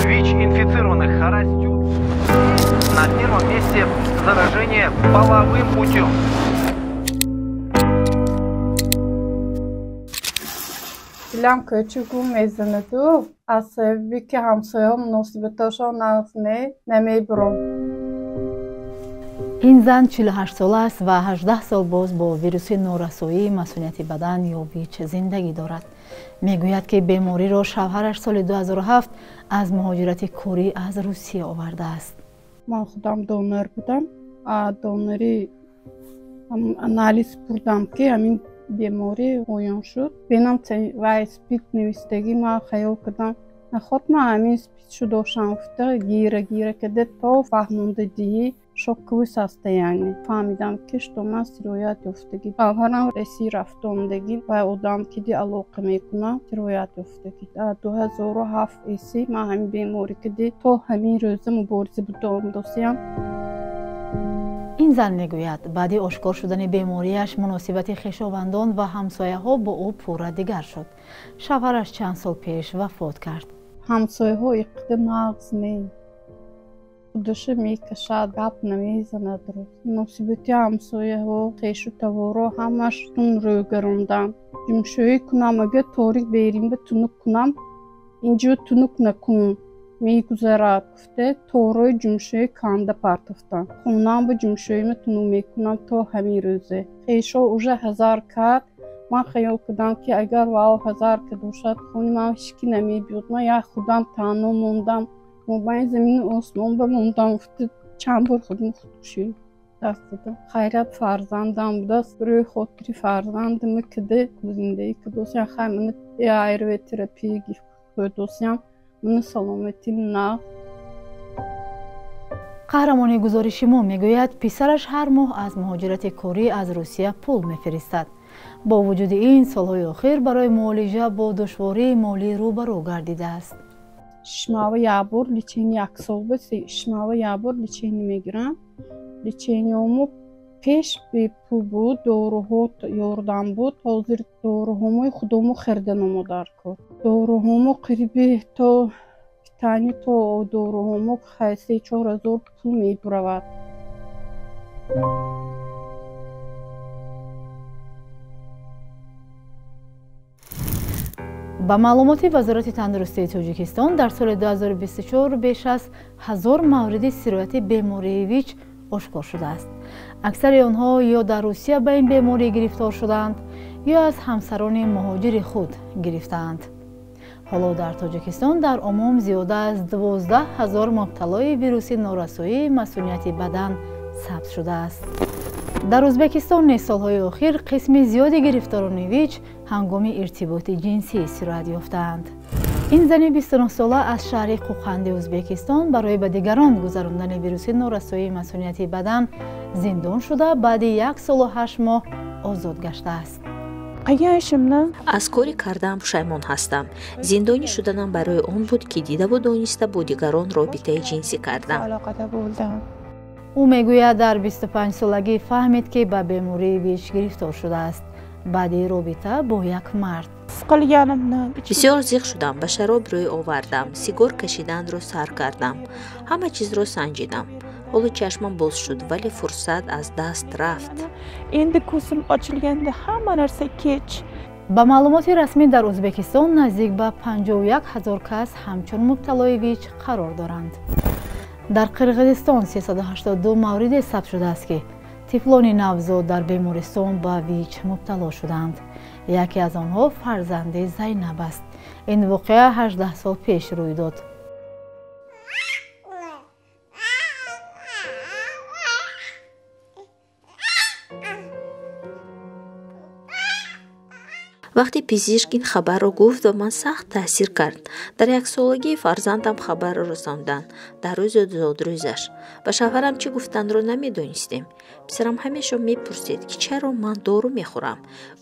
ВИЧ-инфицированных растет. На первом месте заражение половым путем. Дилам кӯчи гум мезанаду аз сабаби ки ҳамсояҳо муносибаташон нағз не, намебурам. Ин зан 48-сола аст ва 18 сол боз бо вируси норасоии масунияти бадан ё ВИЧ зиндагӣ дорад. Мегӯяд, ки бемориро шавҳараш соли 2007 аз муҳоҷирати корӣ аз Русия овардааст. Ман худам донор будам. Донори анализ бурдам, ки ҳамин беморӣ поён шуд. Бенам вай СПИД навистагӣ, ман хаёл кардам, наход ман ҳамин СПИД шудошам гуфта, гира гира карда то фаҳмонда диҳӣ шоковый состояние. Фаҳмидам, ки что ман сироят ёфтагӣ. Аввалам Россия рафтомдагӣ ва одам ки ди алоқа мекунам, сироят ёфтагӣ. 2007 эси ман ҳамин беморӣ киди то ҳамин рӯза мубориза будам досиям. Ин зан мегӯяд, баъди ошкор шудани бемориаш муносибати хешовандон ва ҳамсояҳо бо ӯ пурра дигар шуд. Шавҳараш чанд сол пеш вафот кард. Ҳамсояҳо иқди нағз не, худаша мекашад, гап намезанад. Рост, муносибати ҳамсояҳо, хешу таворо ҳамаш тун рӯгарондам. Ҷумшӯӣ кунам, агар торик беримба тунук кунам, инҷо тунук накун, мегузарад гуфта, торои ҷумшӯӣ канда партофтам. Хонам ба ҷумшӯима тунук мекунам то ҳамин рӯзе. Хешо уже ҳазар кард. Ман хаёл кардам, ки агар вао ҳазар кардошад, хони ман ҳеч ки намебиёд. Ман як худам танҳо мондам, мобайни замину осмон ба мондам гуфта, чанд бор худмо худкушӣ даст додам. Хайрият, фарзандам будааст. Рӯи хотири фарзандама киде зиндагӣ кардосиям. Хай, мана АРВ терапия хӯрдосиям, мана саломатим нағз. Қаҳрамони гузориши мо мегӯяд, писараш ҳар моҳ аз муҳоҷирати корӣ аз Русия пул мефиристад. Бо вуҷуди ин, солҳои охир барои муолиҷа бо душвории молӣ рӯбарӯ гардидааст. Шишмава як бор лечение, як сол ба шишмава як бор лечение мегирам. Лечениеҳомо пеш бепул буд, доруҳо ёрдам буд. Ҳозир доруҳомои худомо хариданомо дар кор. Доруҳомо қариби то питание, то доруҳомо 3-4 ҳазор пул мебуравад. Ба маълумоти Вазорати тандурустии Тоҷикистон, дар соли 2024 беш аз 1000 мавриди сирояти бемории ВИЧ ошкор шудааст. Аксари онҳо ё дар Русия ба ин беморӣ гирифтор шудаанд, ё аз ҳамсарони муҳоҷири худ гирифтаанд. Ҳоло дар Тоҷикистон дар умум зиёда аз 12 000 мубталои вируси норасоии масунияти бадан сабт шудааст. Дар Ӯзбекистон низ солҳои охир қисми зиёди гирифторони ВИЧ ҳангоми иртиботи ҷинсӣ сироят ёфтаанд. Ин зани 29-сола аз шаҳри Қӯқанди Ӯзбекистон барои ба дигарон гузарондани вируси норасоии масунияти бадан зиндон шуда, баъди 1 солу 8 моҳ озод гаштааст. Аз кори кардаам пушаймон ҳастам. Зиндонӣ шуданам барои он буд, ки дидаву дониста бо дигарон робитаи ҷинсӣ кардам. Ӯ мегӯяд, дар 25-солагӣ фаҳмид, ки ба бемории ВИЧ гирифтор шудааст баъди робита бо як мард. Бисёр зиқ шудам, ба шароб рӯй овардам, сигор кашиданро сар кардам, ҳама чизро санҷидам. Ҳоло чашмам боз шуд, вале фурсат аз даст рафт. Endi ko'zim ochilganda hamma narsa kech. Ба маълумоти расмӣ, дар Ӯзбекистон наздик ба 51 ҳазор кас ҳамчун мубталои ВИЧ қарор доранд. Дар Қирғизистон 382 мавриде сабт шудааст, ки тифлони навзод дар бемористон ба ВИЧ мубтало шуданд. Яке аз онҳо фарзанди Зайнаб аст. Ин воқеа 18 сол пеш рӯй дод. Вақте пизишк ин хабарро гуфт, ба ман сахт таъсир кард. Дар яксолагии фарзандам хабарро расонданд, дар рӯзи зодрӯзаш. Ба шавҳарам чӣ гуфтанро намедонистем. Писарам ҳамеша мепурсид, ки чаро ман дору мехӯрам.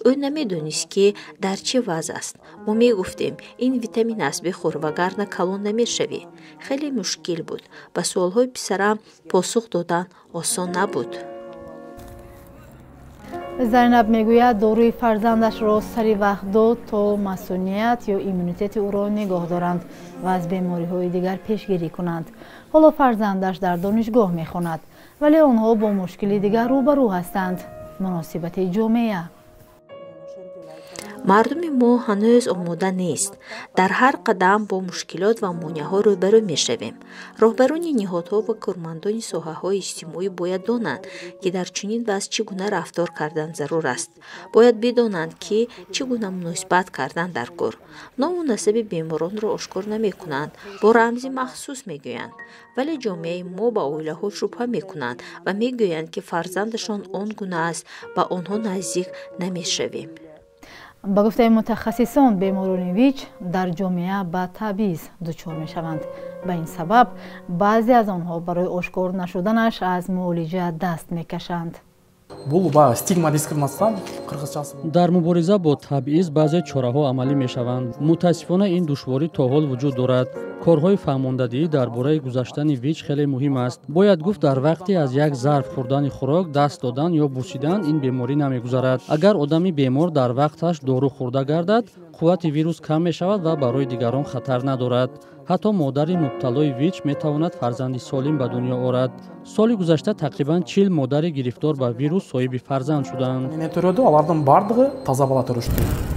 Ӯ намедонист, ки дар чӣ вазъ аст. Мо мегуфтем, ин витамин аст, бихӯр, вагарна калон намешавӣ. Хеле мушкил буд. Ба суолҳои писарам посух додан осон набуд. Зайнаб мегӯяд, доруи фарзандашро сари вақт дод, то масуният ё иммунитети ӯро нигоҳ доранд ва аз бемориҳои дигар пешгирӣ кунанд. Ҳоло фарзандаш дар донишгоҳ мехонад, вале онҳо бо мушкили дигар рӯбарӯ ҳастанд: муносибати ҷомеа. Мардуми мо ҳанӯз омода нест. Дар ҳар қадам бо мушкилот ва монеаҳо рӯбарӯ мешавем. Роҳбарони ниҳодҳо ва кормандони соҳаҳои иҷтимоӣ бояд донанд, ки дар чунин вазъ чӣ гуна рафтор кардан зарур аст. Бояд бидонанд, ки чӣ гуна муносибат кардан дар кор. Ному насаби беморонро ошкор намекунанд, бо рамзи махсус мегӯянд, вале ҷомеаи мо ба оилаҳо шубҳа мекунанд ва мегӯянд, ки фарзандашон он гуна аст, ба онҳо наздик намешавем. Ба гуфтаи мутахассисон, беморони ВИЧ дар ҷомеа ба табъиз дучор мешаванд. Ба ин сабаб баъзе аз онҳо барои ошкор нашуданаш аз муолиҷа даст мекашанд. Бул баягы стигма дискриминациядан кыргызчасы. Дар мубориза бо табъиз баъзе чораҳо амалӣ мешаванд. Мутаассифона, ин душворӣ то ҳол вуҷуд дорад. Корҳои фаҳмондадиҳӣ дар бораи гузаштани ВИЧ хеле муҳим аст. Бояд гуфт, дар вақте аз як зарф хӯрдани хӯрок, даст додан ё бусидан ин беморӣ намегузарад. Агар одами бемор дар вақташ дору хӯрда гардад, қуввати вирус кам мешавад ва барои дигарон хатар надорад. Ҳатто модари мубталои ВИЧ метавонад фарзанди солим ба дунё орад. Соли гузашта тақрибан 40 модари гирифтор ба вирус соҳиби фарзанд шуданд. Эне төрөдү, алардын баардыгы таза бала төрөштү.